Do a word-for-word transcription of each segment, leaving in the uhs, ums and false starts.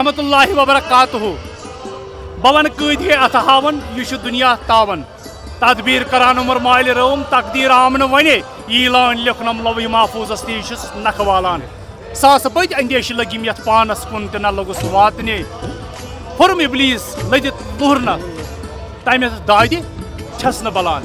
ورحمۃ اللہ وبرکاتہ۔ بہٕ وَنہٕ کۭتۍ گٔے اَتھٕ ہاوَن، یہِ چھُ دُنیا تاوَن۔ تدبیٖر کران عمر مالہِ رٲوٕم، تقدیٖر آم نہٕ وَنے، یی لٲنۍ لیکھنم لوحہِ محفوٗظس تہِ، یہِ چھُس نکھٕ والان۔ ساسہٕ بٔدۍ اندیشہِ لٔگِم یَتھ پانس کُن، تہِ نہ لوٚگُس واتنے۔ پھوٚرُم ابلیٖس لٔدِتھ لوٗرنہ، تَمہِ دادِ چھَس نہٕ بلان۔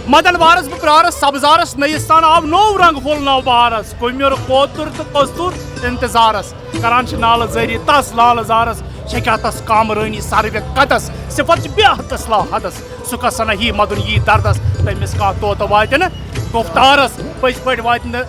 مدن وارس بہٕ پرارس سبزارس، نٔیِس تان آو نوٚو رنگ پھوٚل نو بہارس۔ کُمِر کوتُر تہٕ کستوٗر انتظارس، کران چھِ نالہٕ زٲری تس لالہٕ زارس۔ چھےٚ کیٛاہ تس کامرٲنی سروِ قدس، صفت چھِ بے حدس لا حدس۔ سُہ کس نہ یی مدُن یی دردس، تٔمِس کانٛہہ طوطہٕ واتہِ نہٕ گفتارس۔ پٔزۍ پٲٹھۍ واتہِ نہٕ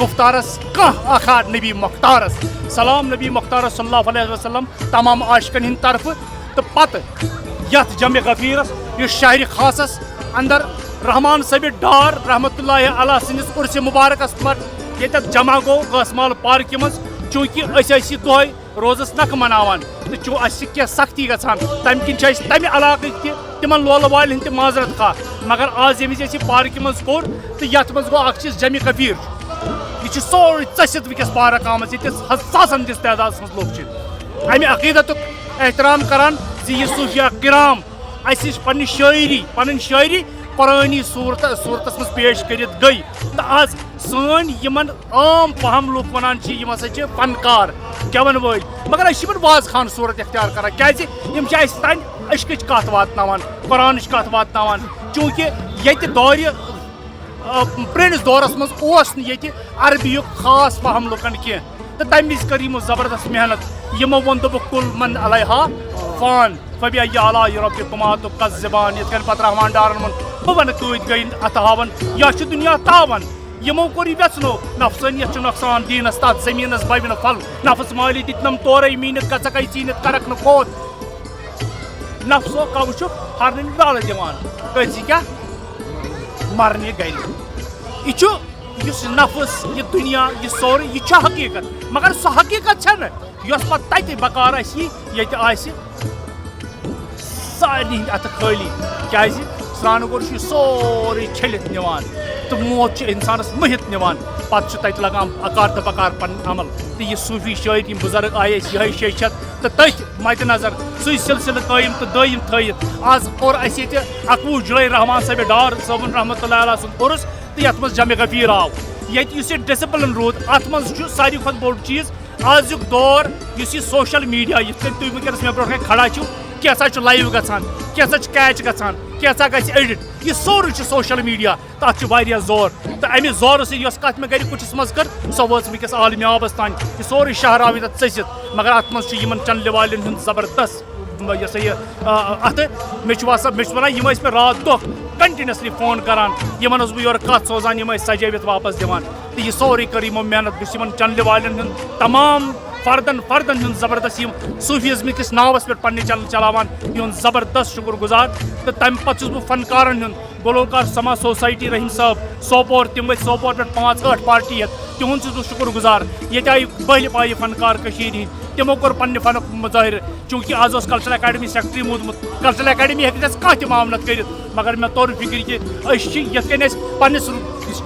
گفتارس کانٛہہ آخا نبی مختارس۔ سلام نبی مختارس صلی اللہ علیہ وسلم، تمام عاشقن ہٕنٛدِ طرفہٕ۔ تہٕ پتہٕ یتھ جمع غفیرس، یُس شہرِ خاصس اندر رحمان صٲبِ ڈار رحمتہ اللہ علیہ سٕنٛدِس عرسِ مبارکس پٮ۪ٹھ ییٚتٮ۪تھ جمع گوٚو گاسہٕ مال پارکہِ منٛز، چوٗنٛکہِ أسۍ ٲسۍ یہِ دۄہے روزس نکھٕ مناوان، تہٕ چوٗ-، اسہِ چھِ کینٛہہ سختی گژھان، تمہِ کِنۍ چھِ أسۍ تمہِ علاقٕکۍ تہِ تِمن لولہٕ والٮ۪ن ہٕنٛدۍ تہِ معذرت خواہ۔ مگر آز ییٚمہِ وِزِ اَسہِ یہِ پارکہِ منٛز کوٚر، تہٕ یتھ منٛز گوٚو اکھ چیٖز، جمع کثیٖر چھُ۔ یہِ چھُ سورُے ژٔسِتھ وٕنکیٚس پارک آمٕژ، ییٚتہِ ساسن ہٕنٛدِس تعدادس منٛز لُکھ چھِ۔ امہِ عقیدتُک احترام کران زِ یہِ صوٗفیا کرام اسہِ نِش پننہِ شٲعری، پنٕنۍ شٲعری قرآنی صورت، صورتس منٛز پیش کٔرِتھ گٔے۔ تہٕ آز سٲنۍ یِمن عام فہم لُکھ ونان چھِ، یِم ہسا چھِ فنکار، گٮ۪ون وٲلۍ، مگر أسۍ چھِ یِمن واز خان صورت اختیار کران، کیازِ یِم چھِ اسہِ تانۍ عشقٕچ کتھ واتناوان، قرآنٕچ کتھ واتناوان۔ چوٗنٛکہِ ییٚتہِ دورِ، آ، پرٛٲنِس دورس منٛز اوس نہٕ ییٚتہِ عربی یُک خاص فہم لُکن کینٛہہ، تہٕ تمہِ وِزِ کٔر یِمو زبردست محنت۔ یِمو ووٚن، دوٚپُکھ، "قل من علیہا فان فبأی آلاء ربکما تکذبان"، یِتھ کٔنۍ پتہٕ رحمان ڈارن ووٚن، "بہٕ ونہٕ کۭتۍ گٔے اتھٕ ہاوان، یا چھُ دُنیا تاوان"۔ یِمو کوٚر یہِ ویژھنو، نفسٲنیت چھُ نۄقصان، دیٖنس تتھ زٔمیٖنس بوِ نہٕ پھل، نفس مٲلی دِتنم تورے میٖنِتھ، گژھکھ اَے ژیٖنِتھ، کرکھ نہٕ کوت۔ نفسو کا وٕچھُکھ، ہرنہٕ نِش بالہٕ دِوان، کٲنٛسہِ کیٛاہ؟ مرنہِ گرِ۔ یہِ چھُ، یُس نفس، یہِ دُنیا، یہِ سورُے، یہِ چھُ حقیٖقت۔ مگر سۄ حقیٖقت چھَنہٕ، یۄس پتہٕ تَتہِ بکار آسہِ، ییٚتہِ آسہِ سارنٕے ہِنٛدۍ اَتھٕ خٲلی۔ کیٛازِ؟ سرٛانہٕ گوٚر چھُ یہِ سورُے چھٔلِتھ نِوان تہٕ موت چھُ اِنسانَس مٔہِتھ نِوان۔ پتہٕ چھُ تَتہِ لگان اکار تہٕ بکار پنُن عمل۔ تہٕ یہِ صوٗفی شٲعر، یِم بُزرگ آیہِ اَسہِ یِہوٚے شیٚیہِ شیٚتھ تہٕ تٔتھۍ مَدِ نظر سُے سلسلہٕ قٲیِم تہٕ دٲیِم تھٲیِتھ۔ آز کوٚر اَسہِ ییٚتہِ اَکوُہ جُلَے رحمان صٲبِ ڈار صٲبُن رحمتہ اللہ علیہ سُنٛد عُرُس، تہٕ یَتھ منٛز جمع غفیٖر آو۔ ییٚتہِ یُس یہِ ڈسپلن روٗد، اَتھ منٛز چھُ ساروی کھۄتہٕ بوٚڑ چیٖز آزُک دور، یُس یہِ سوشل میٖڈیا، یِتھ کٔنۍ تُہۍ وٕنکیٚنَس مےٚ برونٛٹھ کَنہِ کھڑا چھِو، کینٛژھا چھُ لایِو گژھان، کینٛژھا چھُ کیچ گژھان، کینٛژھا گژھِ ایڈٹ، یہِ سورُے چھُ سوشل میٖڈیا۔ تَتھ چھُ واریاہ زور۔ تہٕ اَمہِ زورٕ سۭتۍ یۄس کَتھ مےٚ گَرِ کُٹھِس منٛز کٔر، سۄ وٲژ وٕنکیٚس عالمِ آبَس تام۔ یہِ سورُے شہر آو ییٚتٮ۪تھ ژٔسِتھ، مگر اَتھ منٛز چھُ یِمَن چَنلہِ والٮ۪ن ہُنٛد زبردست، یہِ ہسا یہِ، آ، اَتھٕ۔ مےٚ چھُ باسان، مےٚ چھُ وَنان، یِم ٲسۍ مےٚ راتھ دۄہ continuously فون کَران، یِمَن اوسُس بہٕ یورٕ کَتھ سوزان، یِم ٲسۍ سجٲوِتھ واپَس دِوان۔ تہٕ یہِ سورُے کٔر یِمو محنت۔ بہٕ چھُس یِمَن چَنلہِ والٮ۪ن ہُنٛد، تمام فردَن فردَن ہُنٛد زبردست، یِم صوٗفیزم کِس ناوَس پٮ۪ٹھ پنٛنہِ چَنلہٕ چَلاوان، یِہُنٛد زبردست شُکُر گُزار۔ تہٕ تَمہِ پَتہٕ چھُس بہٕ فنکارَن ہُنٛد، گلوکار سما سوسائٹی رحیم صٲب سوپور، تِم ؤتھۍ سوپور پٮ۪ٹھ پانٛژھ ٲٹھ پارٹی ہٮ۪تھ، تِہُنٛد چھُس بہٕ شُکُر گُزار۔ ییٚتہِ آیہِ بٔلۍ پایہِ فنکار کٔشیٖرِ ہِنٛدۍ، تِمو کوٚر پننہِ فنُک مظٲہرٕ۔ چوٗنٛکہِ آز اوس کلچرل اکیڈمی سیکرٹری موٗدمُت، کلچرل اکیڈمی ہیٚکہِ نہٕ اَسہِ کانٛہہ تہِ معاملت کٔرِتھ، مگر مےٚ توٚر فِکرِ کہِ أسۍ چھِ یِتھ کٔنۍ أسۍ پننِس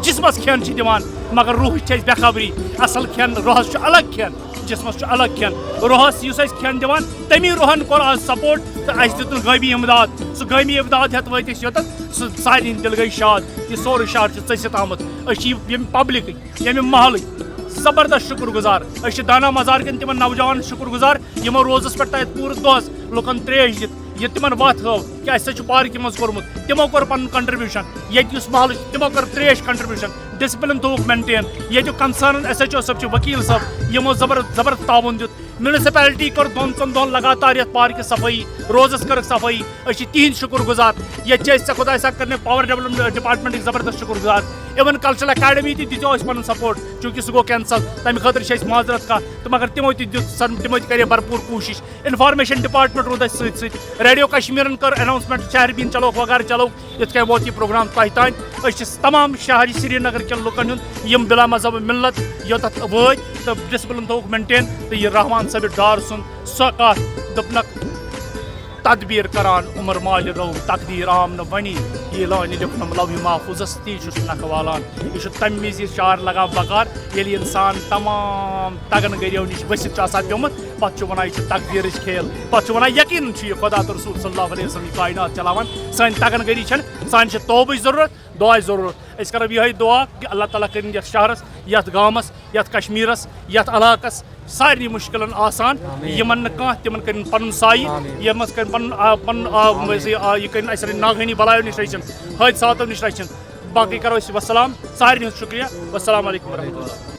جسمس کھٮ۪ن چھِ دِوان، مگر روحٕچ چھِ اَسہِ بے خبری۔ اصل کھٮ۪ن، روحس چھُ الگ کھٮ۪ن، جسمس چھُ الگ کھٮ۪ن۔ روحس یُس اَسہِ کھٮ۪ن دِوان، تٔمی روحن کوٚر آز سپورٹ تہٕ اَسہِ دیُتُن غٲبی امداد۔ سُہ غٲبی امداد ہٮ۪تھ وٲتۍ أسۍ یوٚتَتھ، سُہ سارنٕے ہِنٛدۍ دِل گٔے شاد۔ یہِ سورُے شہر چھُ ژٔسِتھ آمُت۔ أسۍ چھِ یہِ، ییٚمہِ پبلکٕکۍ، ییٚمہِ محلٕکۍ زبردست شُکُر گُزار۔ أسۍ چھِ دانا مزار کٮ۪ن تِمن نوجوانن شُکُر گُزار، یِمو روزس پٮ۪ٹھ تتہِ پوٗرٕ دۄہس لُکن تریش دِتھ، یہِ تِمن وتھ ہٲو کہِ اَسہِ ہسا چھُ پارکہِ منٛز کوٚرمُت۔ تِمو کوٚر پنُن contribution، ییٚتہِ یُس محلہٕ چھُ، تِمو کٔر تریش contribution، discipline تھوٚوُکھ maintain۔ ییٚتیُک concerned ایس ایچ او صٲب چھُ، وکیل صٲب، یِمو زبر-، زبردست تعاوُن دیُت۔ میونسپلٹی کٔر دۄن ژۄن دۄہن لگاتار یتھ پارکہِ صفٲیی، روزس کٔرٕکھ صفٲیی۔ أسۍ چھِ تِہنٛدۍ شُکُر گُزار۔ ییٚتہِ چھِ أسۍ، ژےٚ خۄداے سا کٔر مےٚ پاور ڈیولپمنٹ ڈپارٹمنٹ ڈپارٹمنٹٕکۍ زبردست شُکُر گُزار۔ Even کلچرل اکیڈمی تہِ دِژیو اَسہِ پنُن سپورٹ، چوٗنٛکہِ سُہ گوٚو کینسل، تمہِ خٲطرٕ چھِ أسۍ معذرت خواہ۔ تہٕ مگر تِمو تہِ دیُت سن، تِمو تہِ کرے بھرپوٗر کوٗشش۔ انفارمیشن ڈپارٹمنٹ روٗد اَسہِ سۭتۍ سۭتۍ۔ ریڈیو کشمیرن کٔر اناؤنسمنٹ، شہر بین چلوکھ وغیرہ چلوکھ، یِتھ کٔنۍ ووت یہِ پروگرام تۄہہِ تام۔ أسۍ چھِ تمام شہری سرینگر کٮ۪ن لُکن ہُنٛد، یِم بلا مذہب ملت یوٚتتھ وٲتۍ تہٕ ڈسپلن تھووُکھ مینٹین، تہٕ یہِ رحمان صٲبِ ڈار سُنٛد سۄ کتھ دوٚپنکھ، تدبیر کران، عمر مالہِ روم تقدیر عام نہٕ بنی، یہِ لٲنہِ لیوٚکھنم لوحِ محفوظس، تی چھُس نکھٕ والان۔ یہِ چھُ تمہِ وِزِ چار لگان بکار، ییٚلہِ انسان تمام تگن گٔریو نِش ؤسِتھ چھُ آسان پیوٚمُت، پتہٕ چھُ ونان، یہِ چھُ تقدیرٕچ کھیل۔ پتہٕ چھُ ونان، یقیناً چھُ یہِ خدا تہٕ رسول صلی اللہ علیہ وسلم یہِ کائنات چلاوان۔ سٲنۍ تگن گٔری چھنہٕ، سانہِ چھِ توبٕچ ضروٗرت، دعاے ضروٗرت۔ أسۍ کرو یِہوٚے دعا کہِ اللہ تعالیٰ کٔرِنۍ یَتھ شہرَس، یَتھ گامَس، یَتھ کشمیٖرَس، یَتھ علاقَس سارنٕے مُشکِلَن آسان، آمین۔ یِمَن نہٕ کانٛہہ تِمَن کٔرِنۍ پَنُن سایہِ، آمین۔ یِمَن کٔرِنۍ پَنُن آ، پَنُن آ، آمین۔ یہِ، آ، یہِ کٔرِنۍ اَسہِ ناگہٲنی بَلایو نِش رٔچھِنۍ، حٲدثاتو نِش رٔچھِنۍ۔ باقٕے کَرو أسۍ وَسلام، سارنٕے ہُنٛد شُکریہ۔ وَسَلامُ علیکُم ورحمتہ اللہ۔